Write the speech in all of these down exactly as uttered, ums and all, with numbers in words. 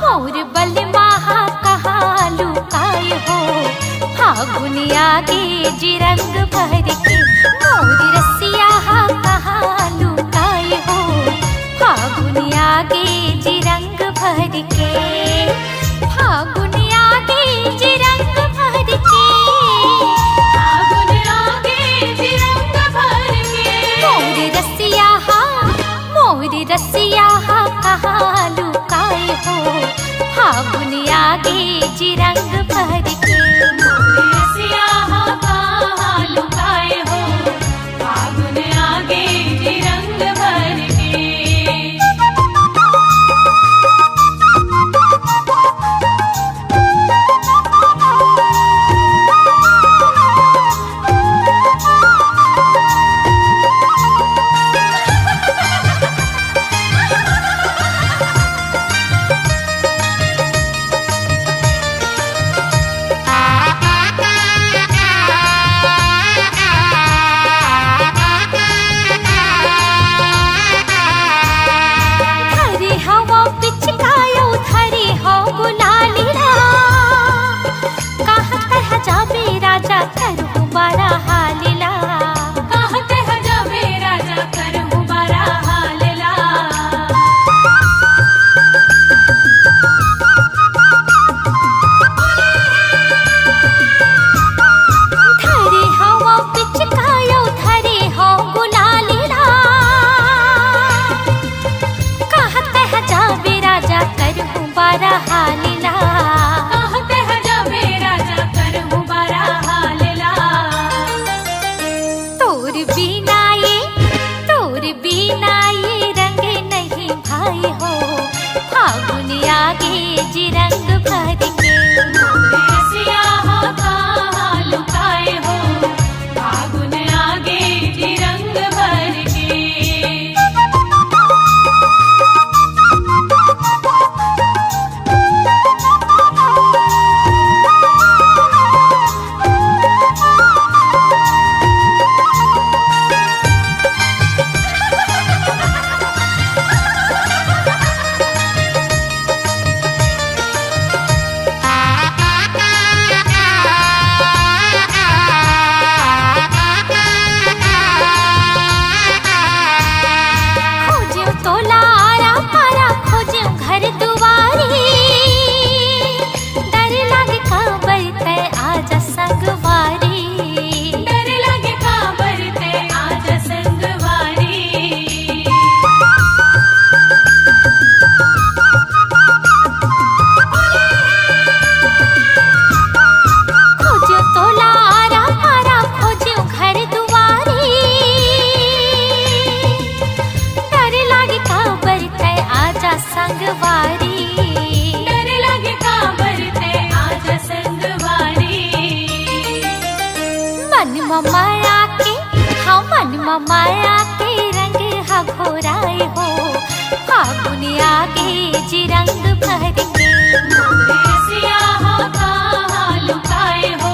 मोर बलमा हा कहाँ लुकाए हो, फागुन आगे जी रंग भर के। मोर रसिया हा कहाँ लुकाए हो, फागुन आगे जी रंग भर के। फागुन आगे जी रंग भर के। फागुन आगे जी रंग भर के। मोर रसिया हा, मोर रसिया हा कहाँ लुकाए हो, फागुन आगे जी रंग भर के। मोर रसिया हा कहाँ लुकाए हो, फागुन आगे जी रंग भर के। धरे हवा पिचकायो, धरे हो गुलाली ला। कहाँ तैं हा जाबे राजा, करहूँ बारा हाली ला। कहाँ तैं हा जाबे राजा, करहूँ बारा हाली ला। धरे हवा पिचकायो, धरे हो गुलाली ला। कहाँ तैं हा जाबे राजा, करहूँ बारा हाली ला। कहाँ तैं हा जाबे राजा, करहूँ बारा हाली ला। तोर बिना ये, तोर बिना ये रंग नहीं भाए हो, फागुन आगे जी रंग भर के। रसिया हा कहाँ लुकाए हो, फागुन आगे जी रंग भर के। खोजेंव तोला आरा पारा, खोजेंव घर दुवारी। डर लागे काबर तैं आजा संगवारी। डर लागे काबर तैं आजा संगवारी। खोजेंव तोला आरा पारा, खोजेंव घर दुवारी। डर लागे काबर तैं आजा संगवारी। डर लागे काबर तैं आजा संगवारी। मन म माया के, हाँ, मन म माया के रंग हा घोराए हो, फागुन आगे जी रंग भर के। रसिया हा कहाँ लुकाए हो,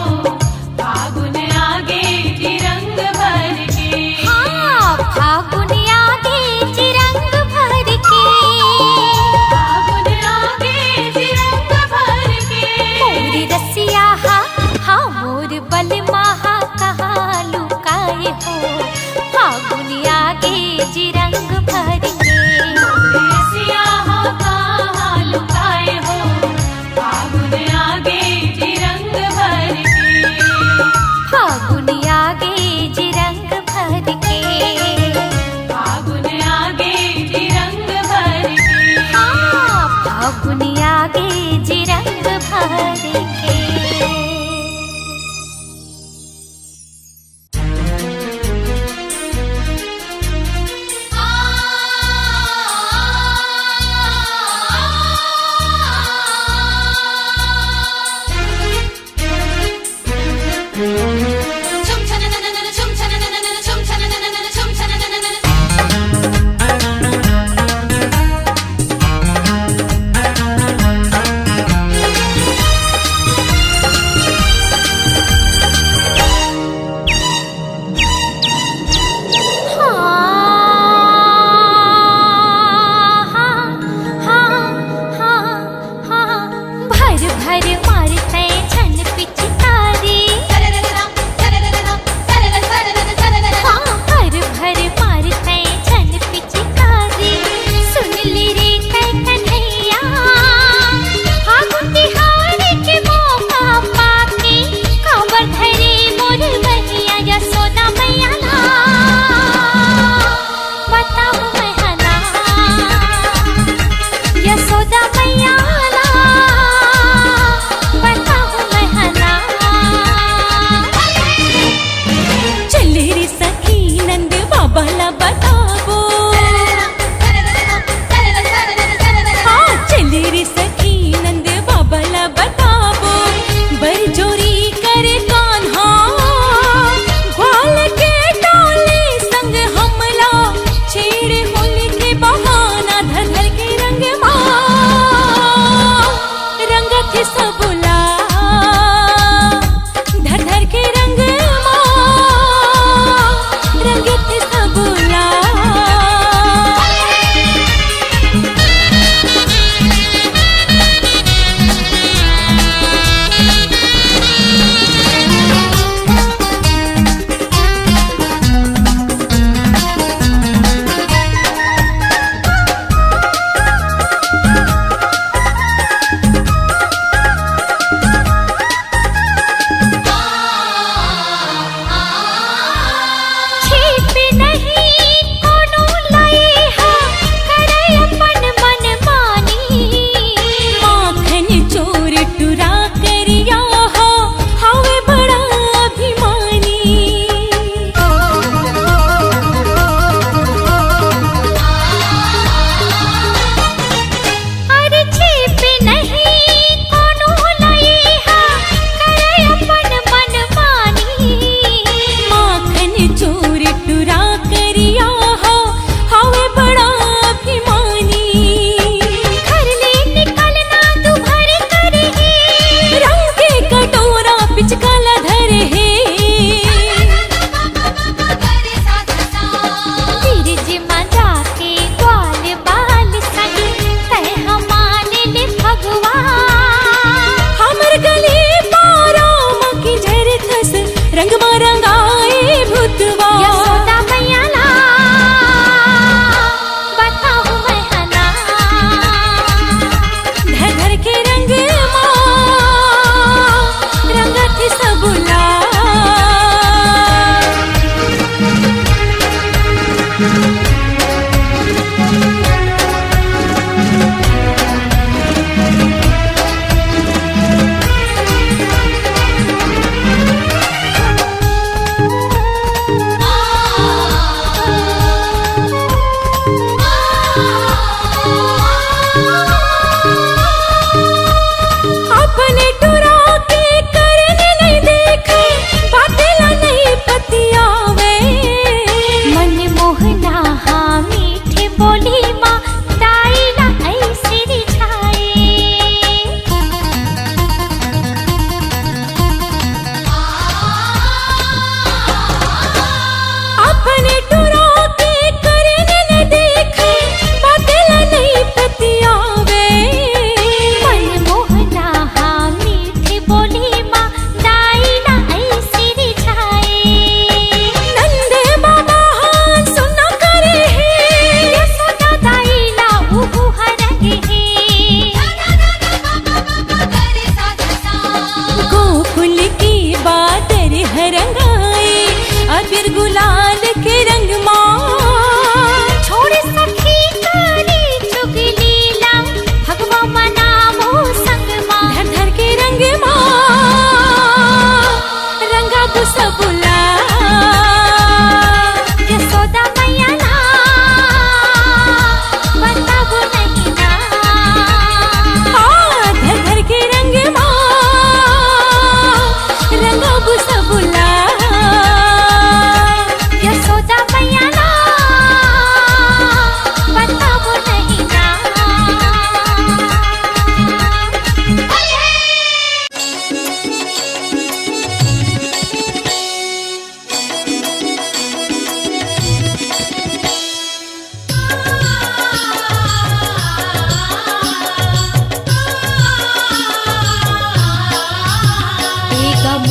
फागुन आगे जी रंग भर के। हाँ, फागुन आगे जी रंग भर के। फागुन आगे जी रंग भर के। मोर रसिया हा, हाँ, मोर बलमा हा कहाँ लुकाए हो, फागुन आगे जी रंग भर के। रसिया हा कहाँ लुकाए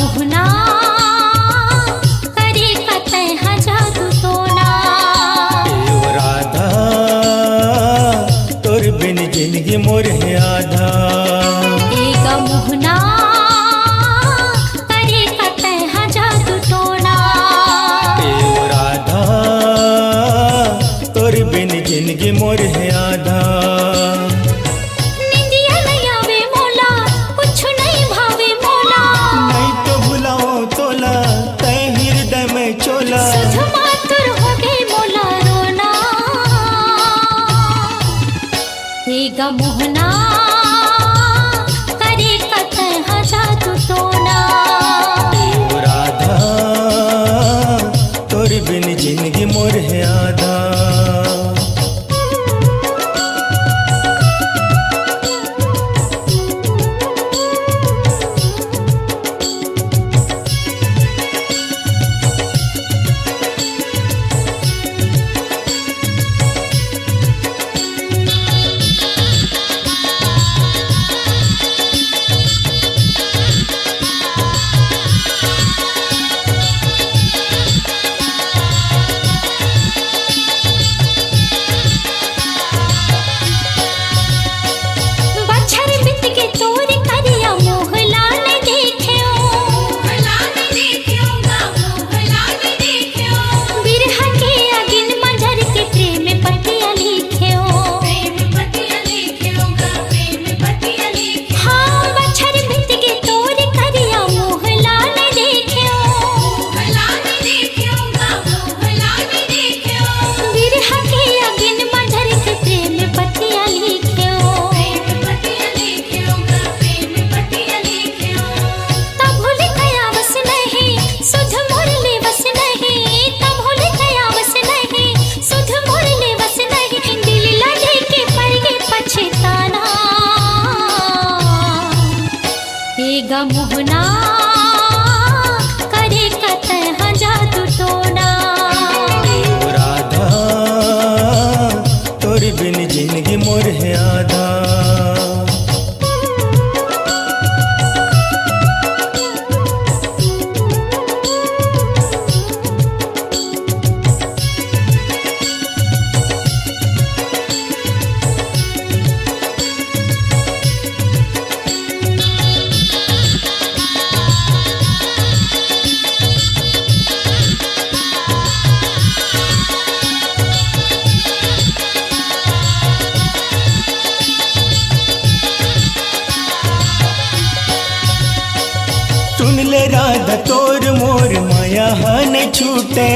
मोहना, करे का तैं हा जादू टोना। ए ओ राधा, तोर बिन जिनगी मोर हे आधा। ए गा मोहना, करे का तैं हा जादू टोना। ए ओ राधा, तोर बिन जिनगी मोर हे आधा। निंदिया नइ आवे मोला, कुछु नइ भावे मोला। नइ तो भुलावंव तोला, तैं हृदय में चोला। सुध मातुर होगे मोला रोना। ए गा मोहना, करे का तैं हा जादू टोना। ए ओ राधा, तोर बिन जिनगी मोर हे आधा। बछर बीत गे तोर करिया मुँह ला नइ देखेंव। बिरहा के अगिन म जर के प्रेम पतिया लिखेंव। हाँ, बछर बीत गे तोर करिया मुँह ला नइ देखेंव। बिरहा के अगिन म जर के प्रेम पतिया लिखेंव। तभो ले कया बस नहीं, सुध मोर ले बस नहीं। तभो ले कया बस नहीं, सुध मोर ले बस नहीं। दिल ला देके पर गे पछताना। ए गा मोहना, करे का तैं हा जादू टोना। राधा, तोर बिन जिनगी मोर हे आधा। सुन ले राधा, तोर मोर मया ह नइ छूटे।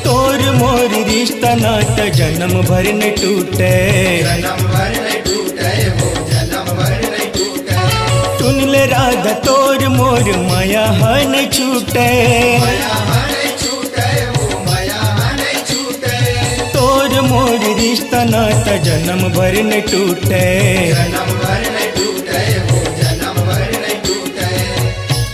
तोर मोर रिश्ता नाता जनम भर नइ टूटे। सुन ले राधा, तोर मोर मया ह नइ छूटे। तोर मोर रिश्ता नाता जनम भर नइ टूटे।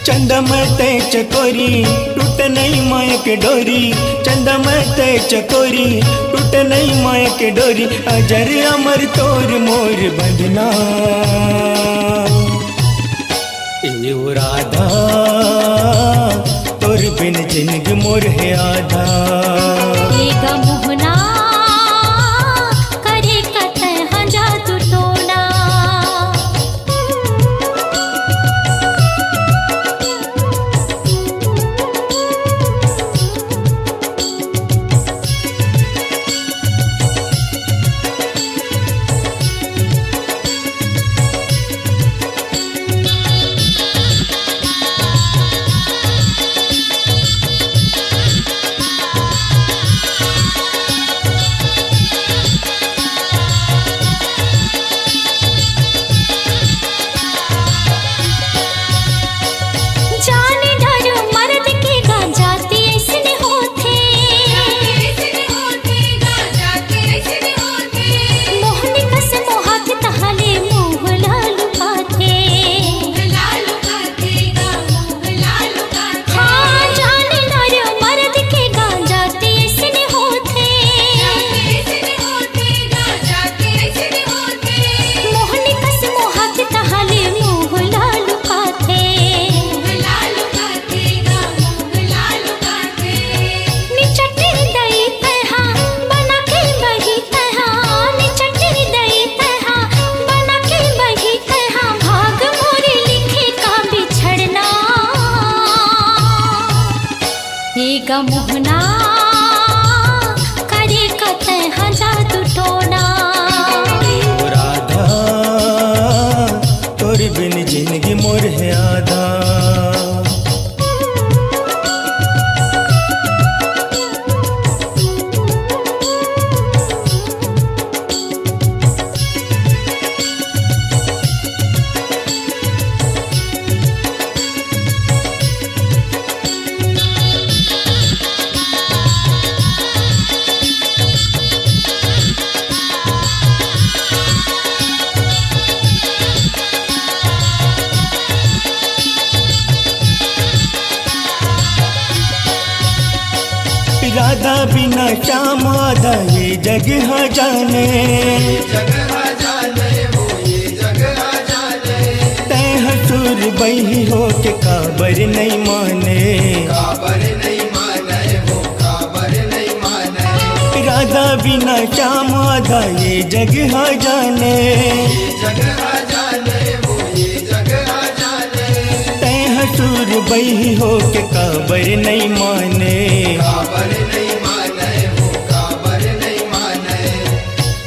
चंदा मैं तैं चकोरी, टूटे नइ मया के डोरी। चंदा मैं तैं चकोरी, टूटे नइ मया के डोरी। अजर अमर तोर मोर बंधना। ए ओ राधा, तोर बिन जिनगी मोर हे आधा। ए गा मोहना, करे का तैं हा जादू टोना। मोहना करे कतै हा जादू टोना। ए राधा, तोर बिन जिंदगी मोर हे आधा। राधा बिना श्याम आधा ये जग हा जाने। तैं हा सुरबही होके काबर नइ माने। राधा बिना श्याम आधा ये जग हा जाने। तैं हा सुरबही होके काबर नइ माने।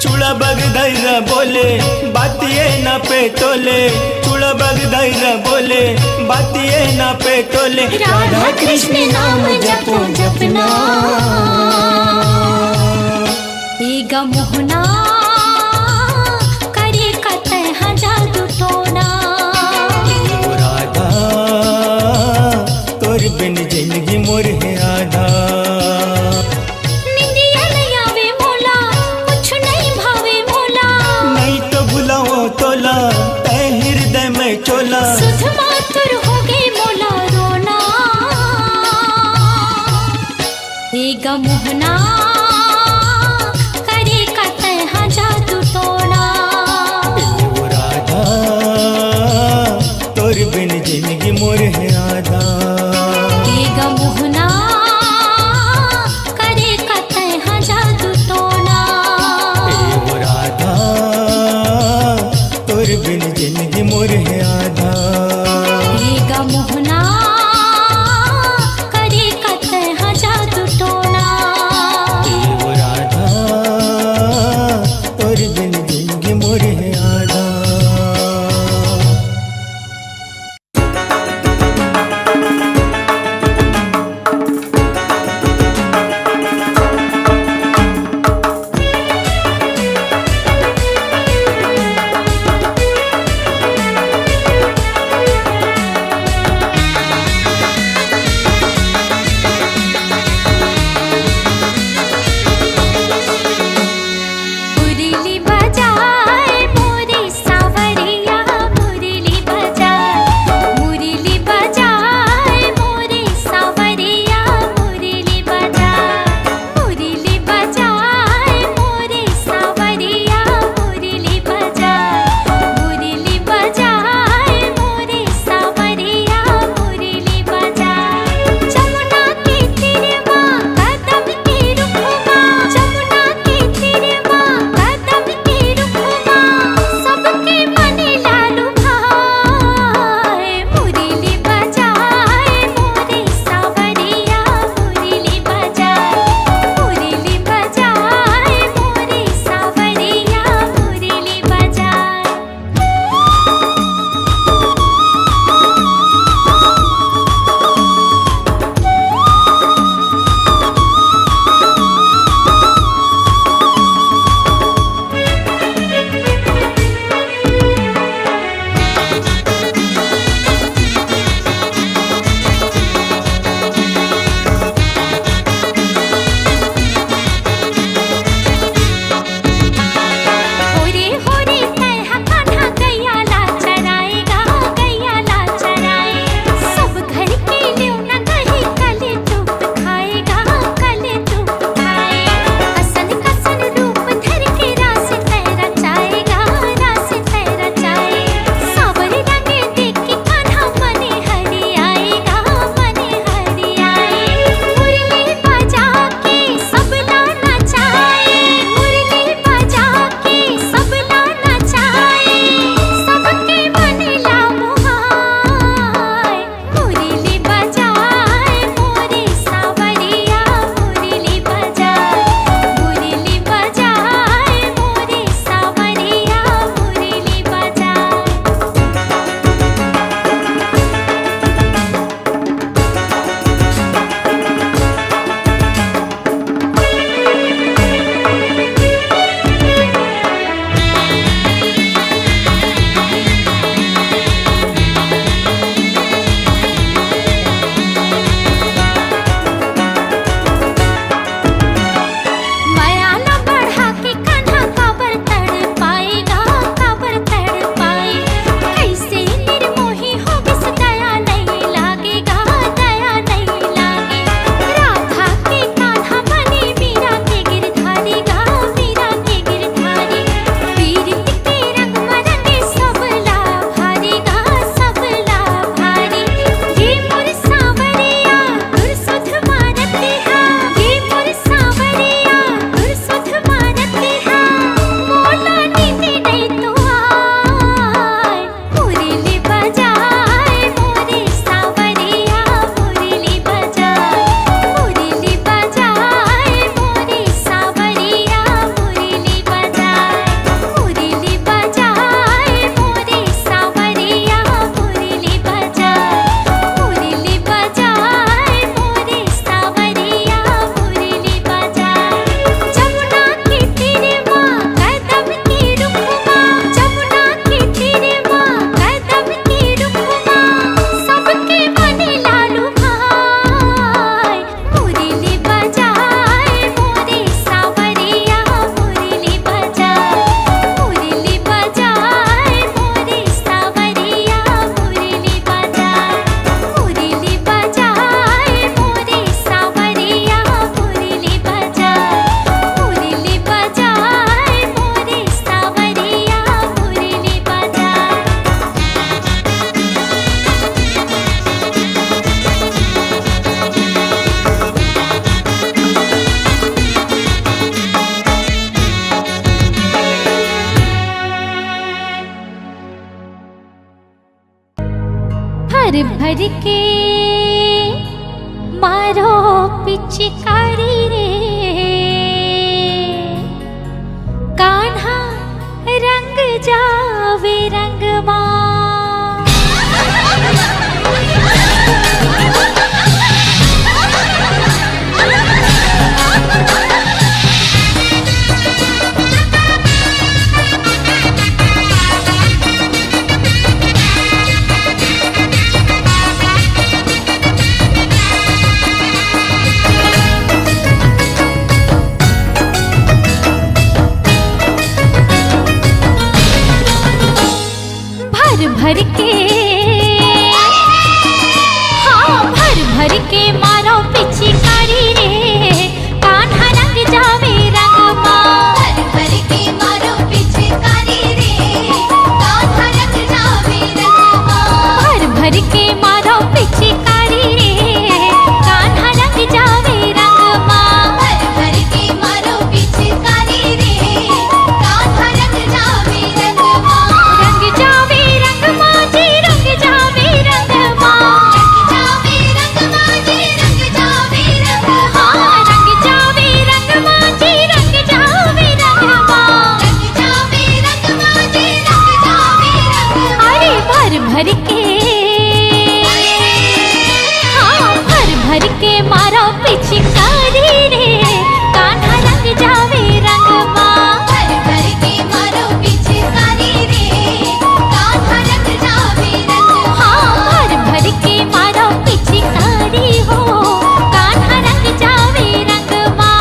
चूड़ा बगदाई रा बोले, बातिये ना पे तोले। चूड़ा बगदाई रा बोले, बातिये ना पे तोले। राधा कृष्ण नाम जपो जपना। ए गा मोहना करे कतै हा जादू टोना। ओ राधा, तोर बिन जिंदगी मोर हे आधा। निंदिया नइ आवे मोला, कुछ नइ भावे मोला। नइ तो बुलावों तोला, तैं हृदय में चोला। सुध मातुर होगे मोला रोना। ए गा मोहना करे कतै हा जादू टोना। ए ओ राधा, तोर बिन जिंदगी मोर हे आधा। ए गा मोहना करे कतै हा जादू टोना। ए ओ राधा, तोर बिन जिंदगी मोर हे आधा। ए गा मोहना करे कतै हा जादू टोना। ए ओ राधा, तोर बिन जिंदगी मोर हे आधा। भर भर के मारो पिचकारी रे, कान्हा रंग जावे रंगमा। भर भर के, हाँ, भर भर के मारो पिचकारी रे, कान्हा रंग जावे रंगमा। भर भर के मारो पिचकारी रे, कान्हा रंग जावे रंगमा। भर भर के मारो पिचकारी रे, कान्हा रंग जावे रंगमा। भर भर के मारो पिचकारी रे, कान्हा रंग जावे रंगमा। रंग जावे रंगमा जी, रंग जावे रंगमा। रंग जावे रंगमा जी, रंग जावे रंगमा। हाँ, रंग जावे रंगमा जी, रंग जावे रंगमा। रंग जावे रंगमा जी, रंग जावे रंगमा। अरे भर भर के, हाँ, भर भर के मारो पिचकारी रे, कान्हा रंग जावे रंगमा। भर भर के मारो पिचकारी रे, कान्हा रंग जावे रंगमा। हाँ, भर भर के मारो पिचकारी हो, कान्हा रंग जावे रंगमा।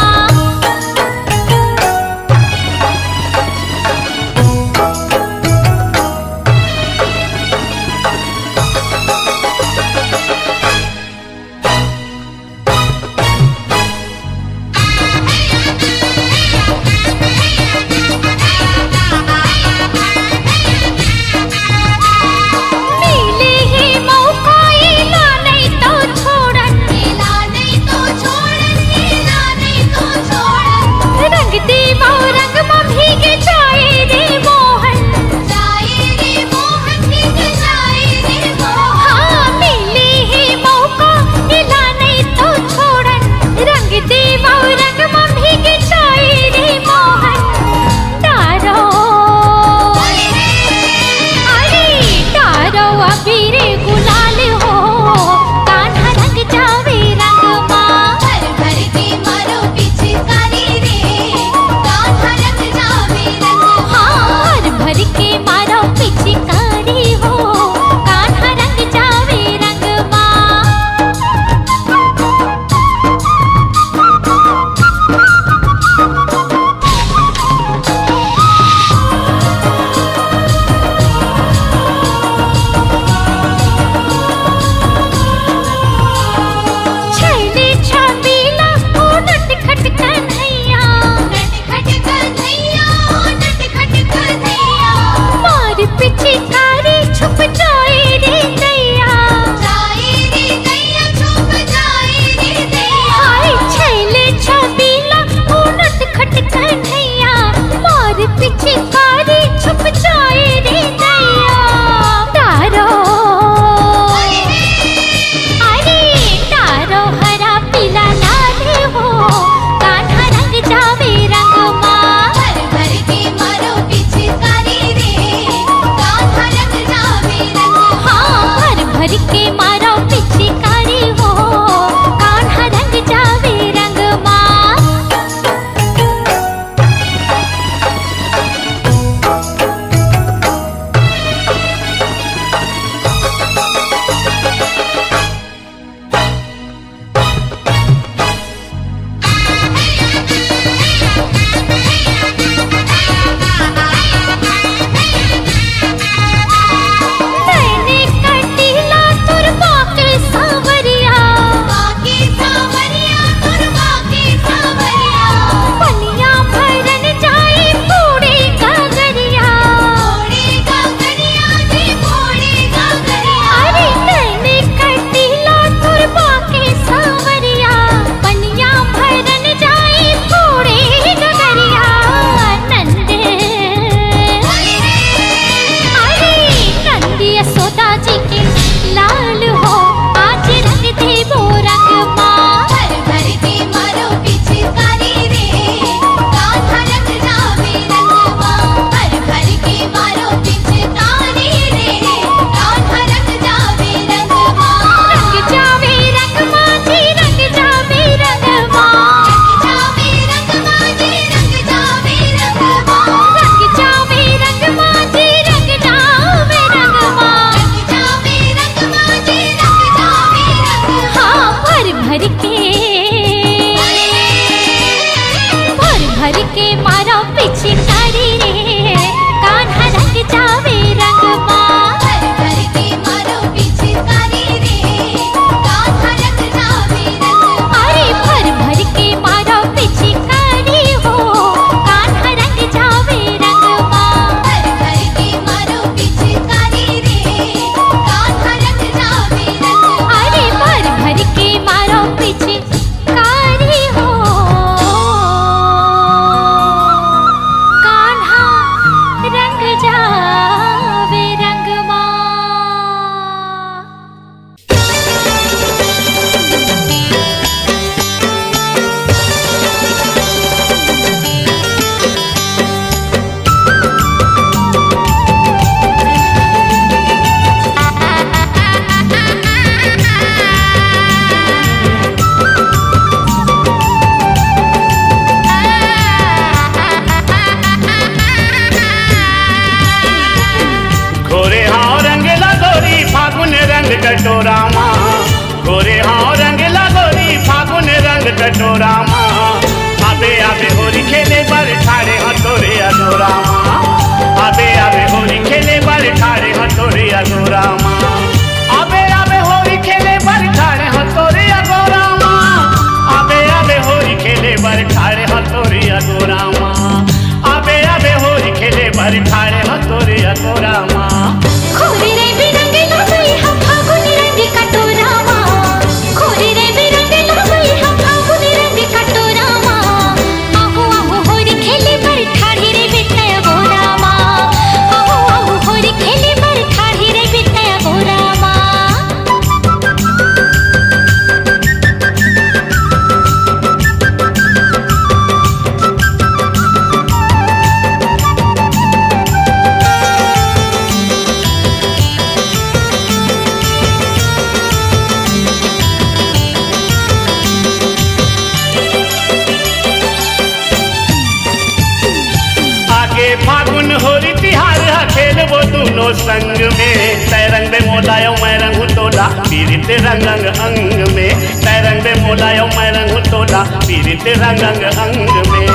कटोरा मा, घोरे हंव रंग ला गोरी, फागुन रंग कटोरा मा। आबे आबे होरी खेले बर, ठाढ़े हंव तोरे अगोरा मा। आबे आबे होरी खेले बर, ठाढ़े हंव तोरे अगोरा मा। आबे आबे होरी खेले बर, ठाढ़े हंव तोरे अगोरा मा। आबे आबे होरी खेले बर, ठाढ़े हंव तोरे अगोरा मा। आबे आबे होरी खेले बर, ठाढ़े हंव तोरे अगोरा मा। खोरे रे बिरंगे ला बई हा फागुन रंग कटोरा मा। खोरे रे बिरंगे ला बई हा फागुन रंग कटोरा मा। आहू आहू होरी खेले बर, ठाढ़े रे बितय गोरा मा। आहू आहू होरी खेले बर, ठाढ़े रे बितय गोरा मा। आगे फागुन होरी तिहार हा, खेलबो दूनो संग में। तै रंगबे मोला अउ मैं रंगहूं तोला, पीरित रंग अंग अंग में। तै रंगबे मोला अउ मैं रंगहूं तोला, पीरित रंग अंग अंग में।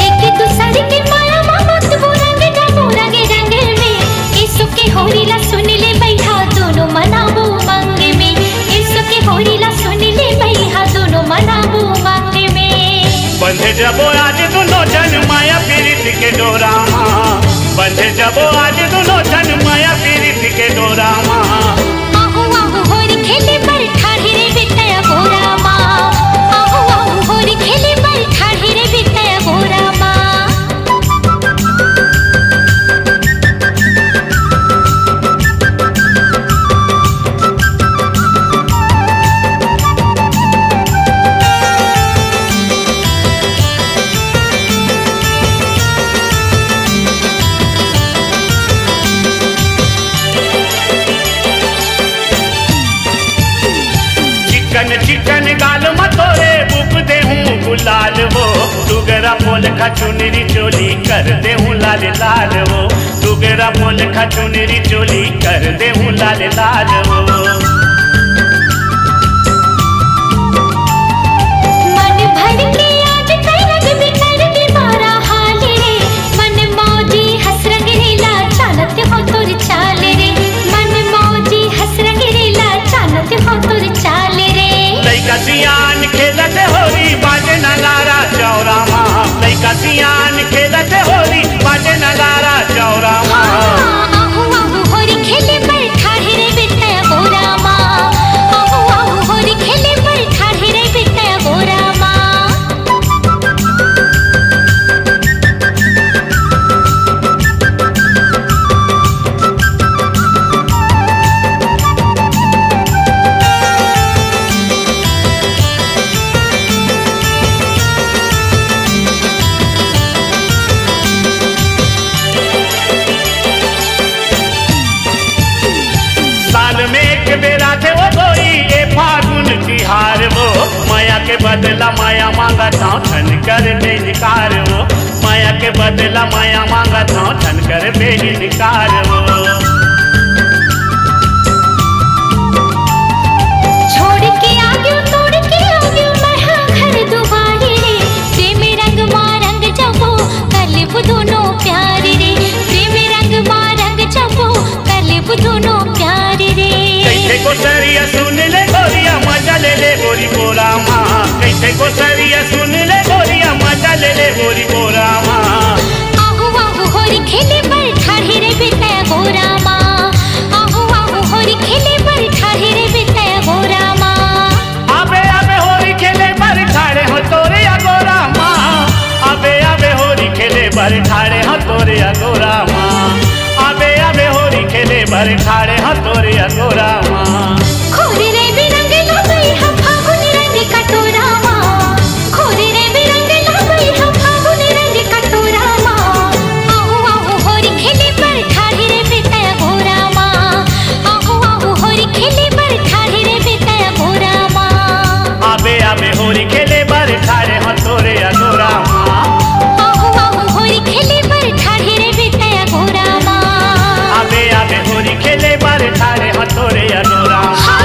एक दूसर के माया मा मत वो रंग जाबो रंग रंग में। एसो के होरी ला सुन ले बई हा, दूनो मनाबो मंग में। एसो के होरी ला सुन ले बई हा, दूनो मनाबो मंग में। बंधे जाबो आज दूनो झन माया पीरित के डोरा मा। बंधे जाबो आज दूनो झन माया पीरित के डोरा मा। आहू आहू होरी खेले बर, ठाढ़े रे बितय गोरा मा। आहू आहू होरी खेले बर, ठाढ़े रे बितय गोरा मा। चिकन चिकन गाल म तोरे बुक देहूं गुलाल वो। टुगरा पोलखा चुनरी चोली कर देहूं लाल लाल वो। टुगरा पोलखा चुनरी चोली कर देहूं लाल लाल वो। मन भर के आज तै रंगबे करबे बारा हाल रे। मन मौजी हंस रंग रेला, जानत हंव तोर चाल रे। मन मौजी हंस रंग रेला, जानत हंव तोर चाल रे। लइका सियान खेलत होरी, बाजे नगारा चौरा मा। लइका सियान खेलत होरी, बाजे नगारा चौरा मा। आहू आहू होरी खेले बर, ठाढ़े रे बितय गोरा मा। आहू आहू होरी खेले बर, ठाढ़े रे बितय गोरा मा। साल में एक बेर आथे वो गोरी, ए फागुन तिहार वो। माया के बदला माया मांगत हंव, ठन करबे इनकार वो। माया के बदला माया मांगत हंव, ठन करबे इनकार वो। छोड़ के आगेंव, तोड़ के आगेंव, मैं हा घर दुआर रे। प्रेम रंग मा रंग जाबो, कर लेबो दूनो प्यार रे। प्रेम रंग मा रंग जाबो, कर लेबो दूनो प्यार रे। कइसे गोसरिया सुन ले गोरिया, मजा ले ले गोरी बोरा मा। कइसे गोसरिया सुन ले गोरिया, मजा ले ले गोरी बोरा मा। आहू आहू होरी खेले बर, ठाढ़े रे बितय गोरा मा। आहू आहू होरी खेले बर, ठाढ़े रे बितय गोरा मा। आबे आबे होरी खेले बर, ठाढ़े हंव तोरे अगोरा मा। आबे आबे होरी खेले बर, ठाढ़े हंव तोरे अगोरा मा। आबे आबे होरी खेले बर, ठाढ़े हंव तोरे अगोरा मा। खोरे रे बिरंग ला बई हा फागुन रंग कटोरा मा। खोरे रे बिरंग ला बई हा फागुन रंग कटोरा मा। आहू आहू होरी खेले बर, ठाढ़े रे बितय गोरा मा। आहू आहू होरी खेले बर, ठाढ़े रे बितय गोरा मा। आबे आबे होरी खेले बर, ठाढ़े हंव तोरे अगोरा मा। आहू आहू होरी खेले बर, ठाढ़े रे बितय गोरा मा। अरे ठाड़े हो तोरे अगोरा। हाँ,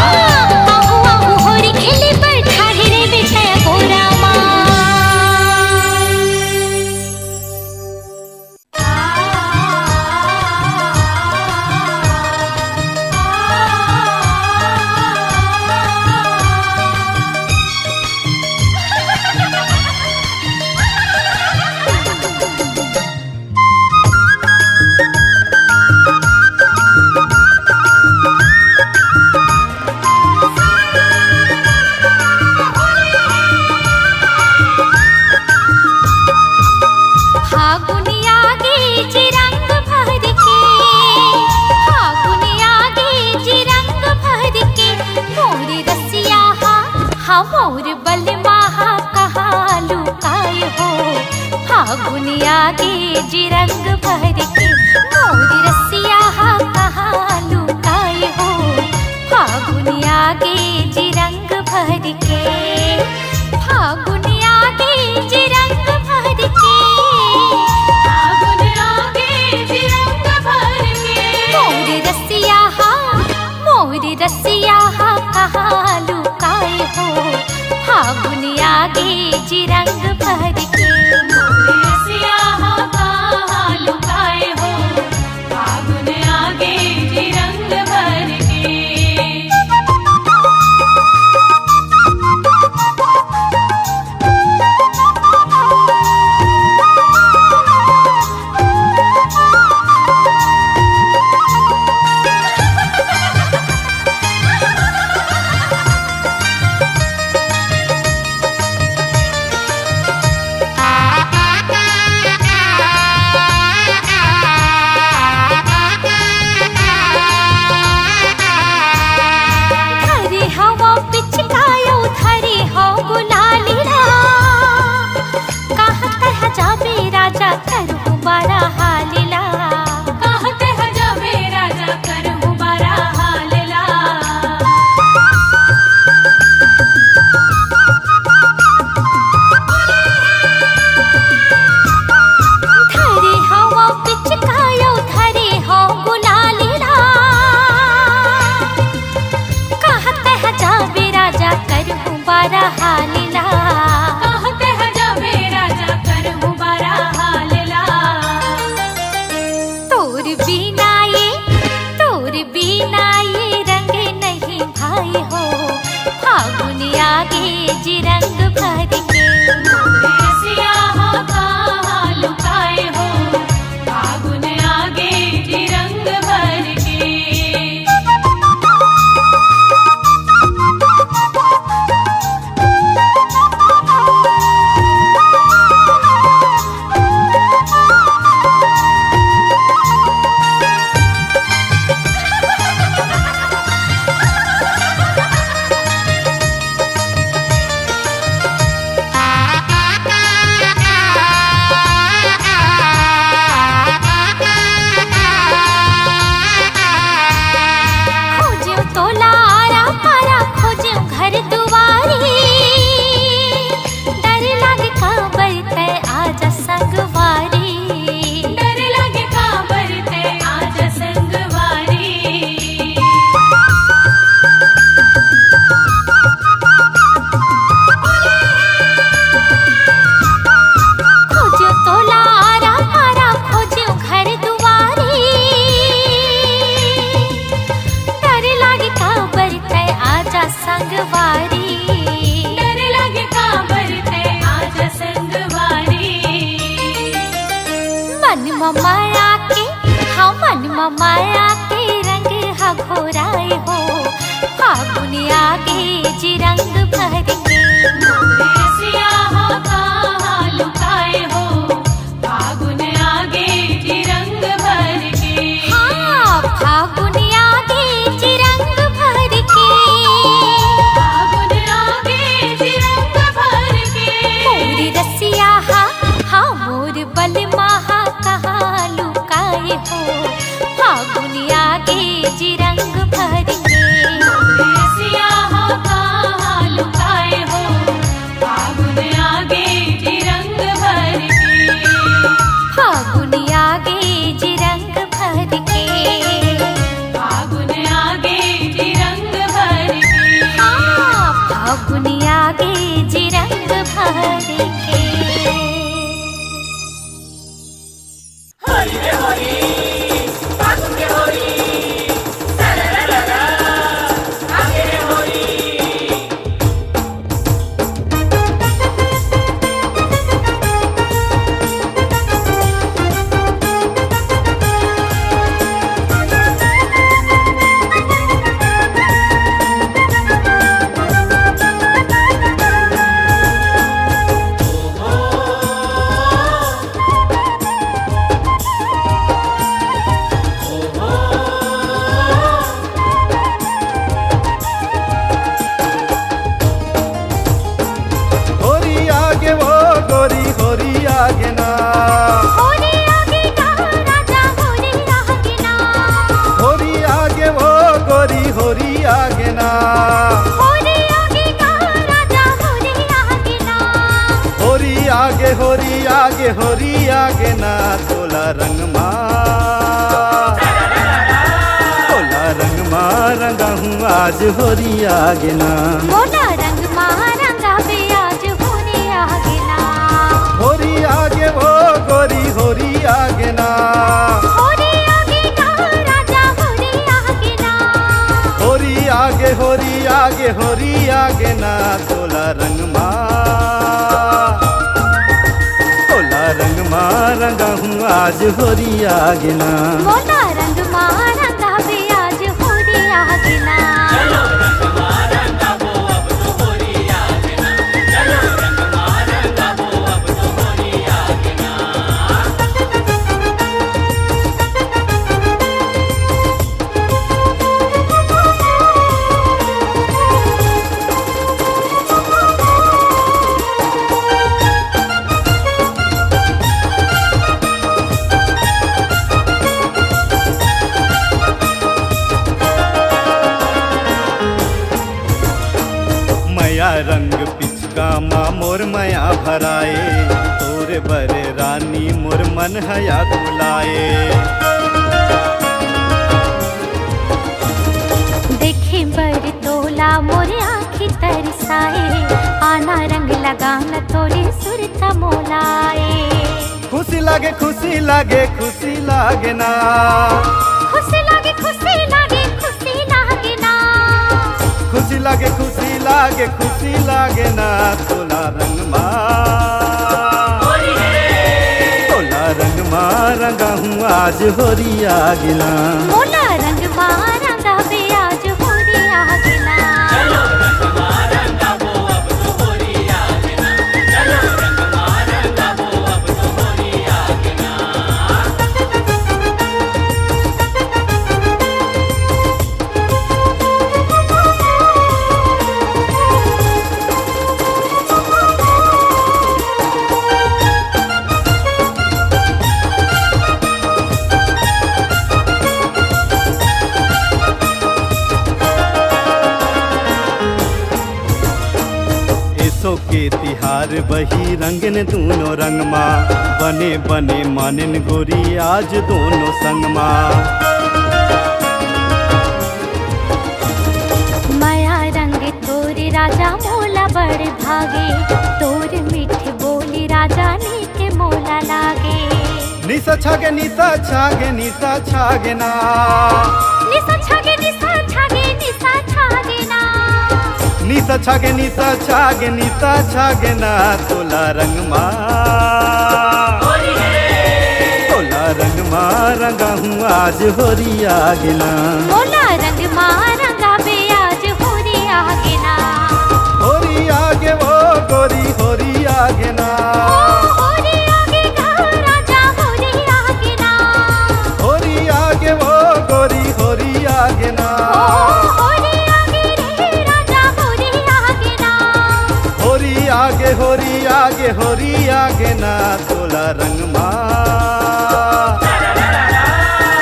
आहू, आहू, होरी खेले बर ठाड़े रे बेटा अगोरा मा। फागुन आगे जी रंग भर के, फागुन आगे जी रंग भर के, मोर रसिया हा, हा मोर बलमा हा कहाँ लुकाए हो। फागुन आगे जी रंग भर के, मोर रसिया हा कहाँ लुकाए हो। फागुन आगे जी रंग भर के, फागुन आगे जी रंग भर के, फागुन आगे जी रंग भर के, मोर रसिया हा, मोर रसिया हा कहाँ लुकाए हो। फागुन आगे जी रंग भर के, मोर रसिया हा कहाँ लुकाए हो। फागुन आगे जी रंग भर के। धरे हवा पिचकायो, धरे हव गुलाली ला। कहाँ तैं जाबे राजा करहूँ बारा हाली ला। कहाँ तैं जाबे राजा करहूँ बारा हाली ला। धरे हवा पिचकायो, धरे हव गुलाली ला। कहाँ तैं जाबे राजा करहूँ बारा हाली ला। कहाँ तैं जाबे राजा करहूँ बारा हाली ला। तोर बिना ये, तोर बिना ये रंग नहीं भाए हो। फागुन आगे जी रंग भर के। रसिया हो कहाँ लुकाए हो। फागुन आगे जी रंग भर के। खोज्यों तोला आरा पारा, खोज्यों घर दुवारी। डर लागे काबर तैं आजा संगवारी। डर लागे काबर तैं आजा संगवारी। खोज्यों तोला आरा पारा, खोज्यों घर दुवारी। डर लागे काबर तैं आजा संगवारी। डर लागे काबर तैं आजा संगवारी। मन म माया के, हाँ, मन म माया के रंग ह घोराए हो। फागुन आगे जी रंग भर के। रसिया हो कहाँ लुकाए हो। फागुन आगे जी रंग भर के। हाँ, फागुन आगे जी रंग भर के। फागुन आगे जी रंग भर के। मोर रसिया हा, हाँ, मोर बलमा हा कहाँ लुकाए हो। फागुन आगे जी रंग भर के। रसिया हो कहाँ लुकाए हो। फागुन आगे जी रंग भर के। फागुन आगे जी रंग भर के। फागुन तोला रंग मा रंगाहूँ आज होरी आगे ना। मोला रंग मा रंगाबे आज होरी आगे ना। होरी आगे वो गोरी होरी आगे ना। होरी आगे ना राजा होरी आगे ना। होरी आगे होरी आगे होरी आगे ना। तोला रंग मा तोला रंग मा रंगाहूँ आज होरी आगे ना। मोला रंग मा रंगाबे आज होरी आगे ना। मया रंग पिचका मा मोर मया भराए, तोर बरे रानी मोर मन हया कुलाए। देखे बर तोला मोर आँखी तरसाए, आना रंग लगाना तोरे सुरता मोलाए। खुशी लागे खुशी लागे खुशी लागे ना। खुशी लागे खुशी लागे खुशी लागे ना। खुशी लागे खुशी लागे खुशी लागे ना। तोला रंग मा तोला रंग मा रंगाहूँ आज होरी आगे ना। मोला रंग मा रंगाबे आज होरी आगे ना। एसो के तिहार बहिरंगन दूनो रंग मा, बने बने मानिन गोरी आज दूनो संग मा। मया रंग तोर राजा मोला बड़ भागे, तोर मीठ बोली राजा नीक मोला लागे। निसा छागे निसा छागे निसा छागे ना। निसा छागे निसा छागे निसा छागे ना। निसा छागे निसा छागे निसा छागे ना। तोला रंग मा तोला रंग मा रंगाहूँ आज होरी आगे ना। मोला रंग मा रंगाबे आज होरी आगे ना। होरी आगे वो गोरी होरी आगे ना। ओ होरी आगे गा राजा होरी आगे ना। होरी आगे वो गोरी होरी आगे ना। ओ होरी आगे रे राजा होरी आगे ना। होरी आगे होरी आगे होरी आगे ना। तोला रंग मा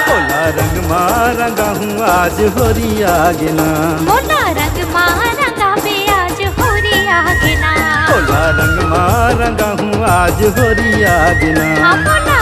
तोला रंग मा रंगाहूँ आज होरी आगे ना। मोला रंग मा रंगाबे आज होरी आगे ना। तोला रंग मा रंगाहूँ आज होरी आगे ना। हाँ, मोला